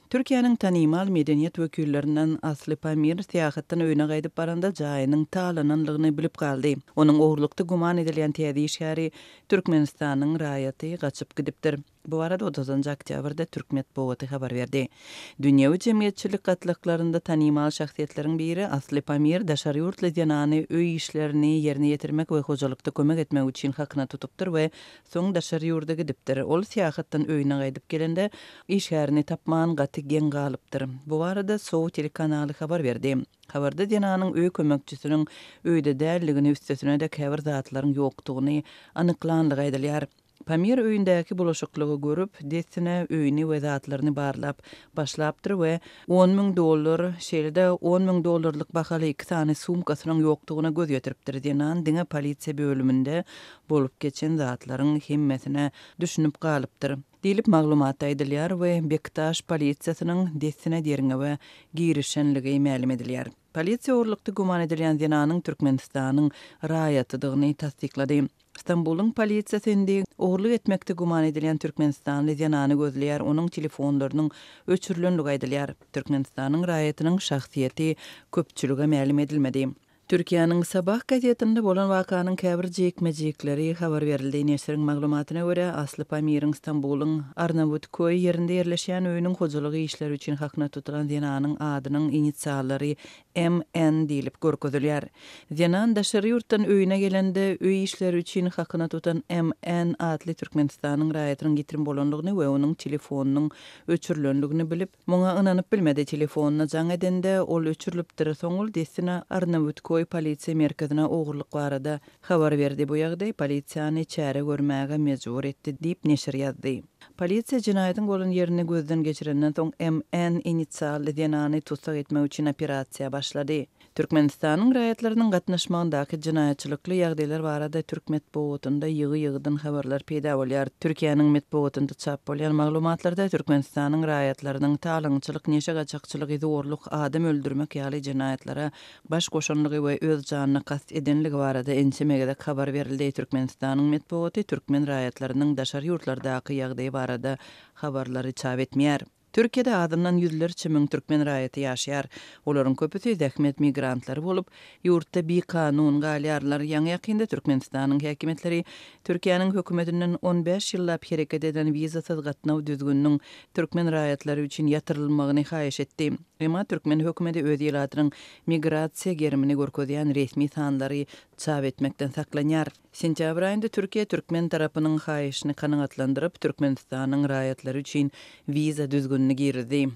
Türkiýäniň tanymal medeniýet wekillerinden Asly Pamir syýahatdan öýüne gaýdyp baranda jaýynyň talananlygyny bilip galdy. Onuň ogurlykda güman edilýän täze işgäri Türkmenistanyň raýaty gaçyp gidipdir. Bu barada otuzynjy oktýabrda türk metbugaty habar berdi. Dünýewi jemgyýetçilik gatlaklarynda tanymal şahsyýetleriň biri Asly Pamir daşary ýurtly zenany öý işlerini ýerine ýetirmek we hojalykda kömek etmek üçin hakyna tutupdyr we soň daşary ýurda gidipdir. Ol syýahatdan öýüne gaýdyp gelende, işgärini tapman gaty geň galypdyr. Bu barada Sow telekanaly habar berdi. Habarda zenanyň öý kömekçisiniň öýde däldigini, üstesine-de käbir zatlaryň ýokdugyny anyklanlygy aýdylýar. Pamir öýündäki bulaşyklygy görüp, dessine öýüni we zatlaryny barlap başlapdyr we 10,000 dollar, şeýle-de 10,000 dollarlyk bahaly iki sany sumkasynyň ýokdugyna göz ýetiripdir. Zenan diňe polisiýa bölüminde bolup geçen zatlaryň hemmesine düşünip galypdyr. Diýlip, maglumatda aýdylýar we Bektaş polisiýasynyň dessine derňewe girişenligi mälim edilýär. Polisiýa ogurlykda güman edilýän zenanyň Türkmenistanyň raýatydygyny tassyklady. Stambulyň polisiýasy indi ogurlyk etmekde güman edilýän türkmenistanly zenany gözleýär, onuň telefonlarynyň öçürilenligi aýdylýar. Türkmenistanyň raýatynyň şahsyýeti köpçülige mälim edilmedi. Türkiýäniň Sabah gazetinde bolan wakanyň käbir jikme-jikleri habar berildi. Neşiriň maglumatyna görä, Asly Pamiriň Stambulyň Arnawutköý ýerinde ýerleşýän öýüniň hojalyk işleri üçin hakyna tutulan zenanyň adynyň inisiallary MN diýlip görkezilýär. Zenan daşary ýurtdan öýüne gelende, öý işleri üçin hakyna tutan MN atly Türkmenistanyň raýatynyň ýitirim bolandygyny we onuň telefonynyň öçürilendigini bilip, muňa ynanyp bilmedi. Telefonyna jaň edende, ol öçürilipdir. Soň ol dessine Arnawutköý polisiýa merkezine ogurlyk barada habar berdi. Bu ýagdaý polisiýany çäre görmäge mejbur etdi diýip, neşir ýazdy. Polisiýa jenaýatyň bolan ýerini gözden geçirenden soň, MN inisially zenany tussag etmek üçin operasiýa başlady. Türkmenistanyň raýatlarynyň gatnaşmagyndaky jenaýatçylykly ýagdaýlar barada türk metbugatynda ýygy-ýygydan habarlar peýda bolýar. Türkiýäniň metbugatynda çap bolýan maglumatlarda Türkmenistanyň raýatlarynyň talaňçylyk, neşe gaçakçylygy, zorluk, adam öldürmek ýaly jenaýatlara baş goşanlygy we öz janyna kast edenligi barada ençeme gezek habar berildi. Türkmenistanyň metbugaty türkmen raýatlarynyň daşary ýurtlardaky ýagdaýy barada habarlary çap etmeýär. Türkiýede azyndan ýüzlerçe müň türkmen raýaty ýaşaýar. Olaryň köpüsi zähmet migrantlary bolup, ýurtda bikanun galýarlar. Ýaňy-ýakynda Türkmenistanyň häkimiýetleri Türkiýäniň hökümetinden 15 ýyllap hereket eden wizasyz gatnaw düzgüniniň türkmen raýatlary üçin ýatyrylmagyny haýyş etdi. Emma türkmen hökümeti öz ilatynyň migrasiýa gerimini görkezýän resmi sanlary çap etmekden saklanýar. Sentýabr aýynda Türkiýe türkmen tarapynyň haýyşyny kanagatlandyryp, Türkmenistanyň raýatlary üçin wiza düzgünini girizdi.